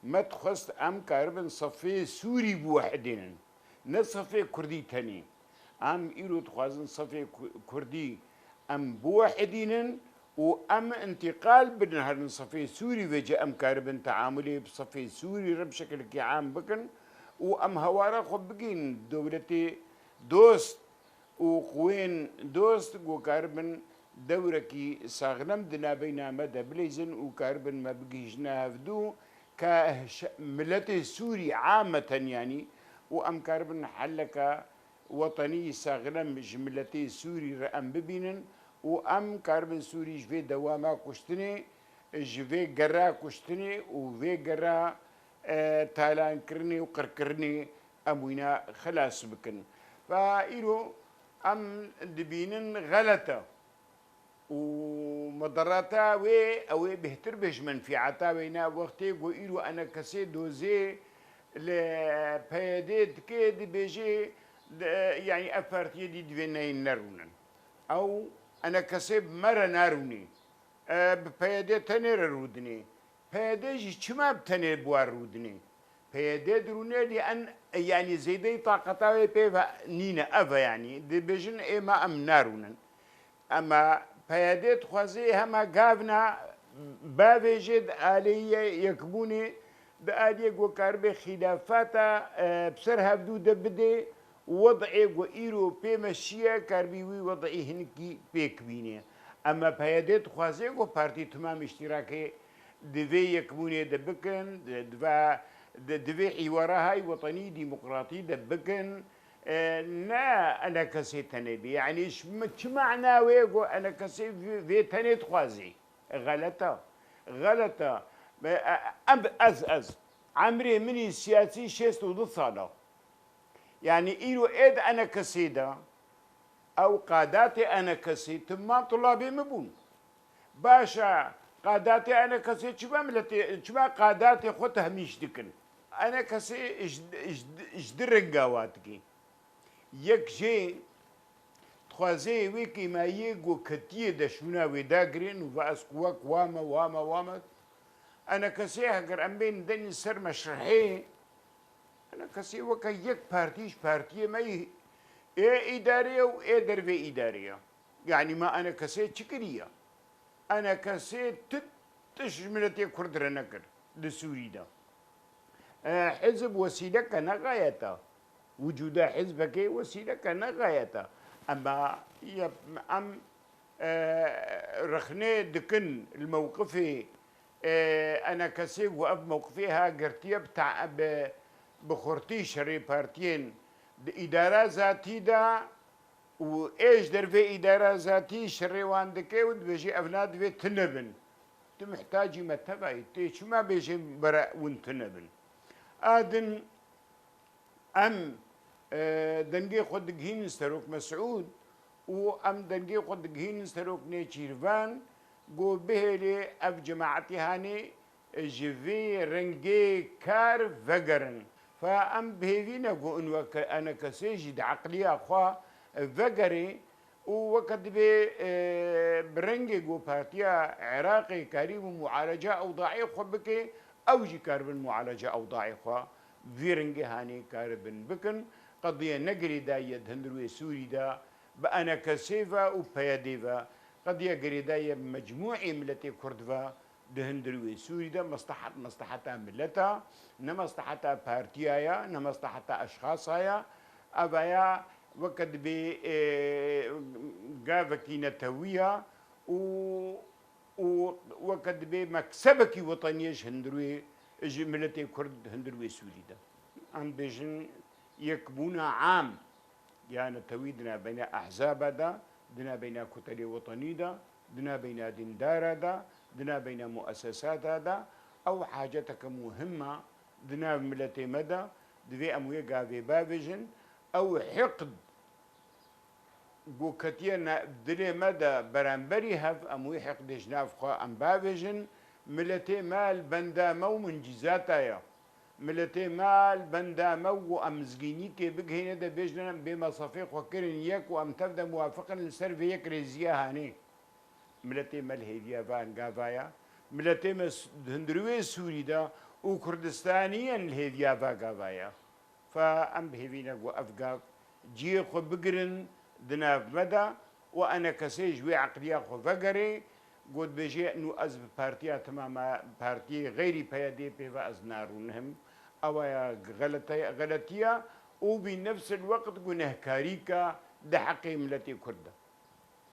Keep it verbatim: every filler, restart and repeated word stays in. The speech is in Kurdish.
Me dixwest em karibin sefê Sûrî biwehidînin, ne sefê Kurdî tenê. Em îro dixwazin sefê Ku-, Kurdî em biwehidînin û em intîqal bidin herin sefê Sûrî, vêce em karibin teamulê bi sefê Sûrî re bi şekilekî am bikin û em hewara xwe bigihînin dewletê dost û quwên dost ku karibin dewrekî saxlem di navbeyna me de bileyzin û karibin me bigihîjine hevdû ke ş-, miletê Sûrî ameten, yanî, û em karibin heleka wetenî saxlem ji miletê Sûrî re em bibînin û em karibin Sûrî ji vê dewama kuştinê, ji vê gera kuştinê û vê gera, e, talankirinê û qirkirinê em wîna xilas bikin. Ve îro em dibînin xelet e û mudarata wê, ew ê bêhtir be ji menfîata wê. Ne wextê ku îro enekesê dozê li P Y D dike, dibêje, de, yanî ev partiyê dî divê neyên nerûnin. Ew enekesê bi me re nerûnê. E, bi P Y D tenê re rûdinê. P Y D jî çima bi tenê bi wan rûdinê? P Y D dirûne lê en, yanî zêdeyî taqeta wê pê ve nîne. Ev e, yanî dibêjin ê me em narûnin. Ema P Y D dixwaze hema gavna bavêje di aleyê yekbûnê, di aliyê ku karibe xîlafata, e, bi ser hevdû de bide, û wed'ê ku îro pê meşiye, karibî wî wed'î hinekî pêk bîne. Ema P Y D dixwaze ku partî Timam Îştîrakê di vê yekbûnê de bikin, di, di va, di, di vê hîwara hay wetenî demokratî de bikin, e, ne enekesê tenê bî. Yanî ş-, mi-, çi mana wê ku enekesê vê, vê tenê dixwazî? Xelet e. Xelet e. E, e, em, ez, ez, emrê min î siyasî şêst û du sal e. Yanî îro ê di enekesê de, ew qadatê enekesê timam tulabê min bûn. Baş e, qadatê enekesê çima miletê, çima qadatê xwe tehmîş dikin? Enekesê ji, ji, ji di ringa wa dikê. Yek jê dixwaze wê kêmayiyê ku ketiye de şûna wê dagirên û va ez ku wek wa me, wa me, wa me. Enekesê heger em bên denî ser meşrihê, enekesê weke yek partî ji partiyê me yê ê îdarê ye û ê dervê îdarê ye. Yanî me enekesê çi kiriye? Enekesê tu tişt ji miletê Kurd re nekir di Sûrî de. E, hizb wesîleke ne xayet e. Wicûda hizbekê wesîleke ne xayet e. Ema ye-, em, e, rexnê dikin li mewqifê, e, enekesê ku ev mewqifê ha girtiye bi ta-, bi, bi xurtî şerê partiyên di îdara zatî de û ê ji dervê îdara zatî şerê wan dike û dibêje ev na divê tune bin. Tu mihtacî me tevayî, tê çima bêjê bere hûn tune bin? A din em, e, dengê xwe digihînin Serok Mesûd û em dengê xwe digihînin Serok Nêçîrvan, ku bihêlê ev cemaetî hanê ji vê rengê kar vegerin. Fa em bi hêvî ne ku in weke enekesê jî di eqliya xwe vegerê û weke dibê, e, bi rengê ku Partiya Iraqê karîbû mualeca ewdaê xwe bike, ew jî karibin mualeca ewdaê xwe vî rengê hanê karibin bikin. Qediye ne girêdayî ye di hundir wê Sûrî de bi enekesê ve û P Y D ve. Qediye girêdayî ye bi mecmûê miletê Kurd ve. Di hundir wê Sûrî de mestehet, mesteheta milet e, ne mesteheta partiya ye, ne mesteheta eşxasa ye. Eva ya weke dibê, e, gavekî netewî ye û, û weke dibê meksebekî wetenî ye ji hundir wê, ji miletê Kurd di hundir wê Sûrî de. Em bêjin yekbûna am. Ya netewî di navbeyna ehzaba de, di navbeyna kutelê wetenî de, di navbeyna dîndara de, di navbeyna muesesata de, ew haceteke muhim e di nav miletê me de, divê em wê gavê bavêjin. Ew hiqd ku ketiye ne-, dilê me de beramberî hev, em wê hiqdê ji nav xwe em bavêjin. Miletê me li benda me û mincîzata ye. Miletê me li benda me û em mizgînîkê bigihîne de bêjin em bê mesafê xwe kirin yek û em tev de muwafiq in li ser vê yek rêziya hanê. Miletê me li hêviya van gava ya. Miletê me s-, di hundirê wê Sûrî de û Kurdistanî yên li hêviya va gava ye. Fe em bi hêvî ne ku ev gav cihê xwe bigirin di nav me de û enekesê ji wê eqliya xwe vegerê, ku dibêje nû ez bi partiya timama, partiyê xeyrî P Y D pê ve ez narûnihim. Ewa ya xelete-, xeletiya û bi nefsil weqt gunehkarîka di heqê miletê Kurd de.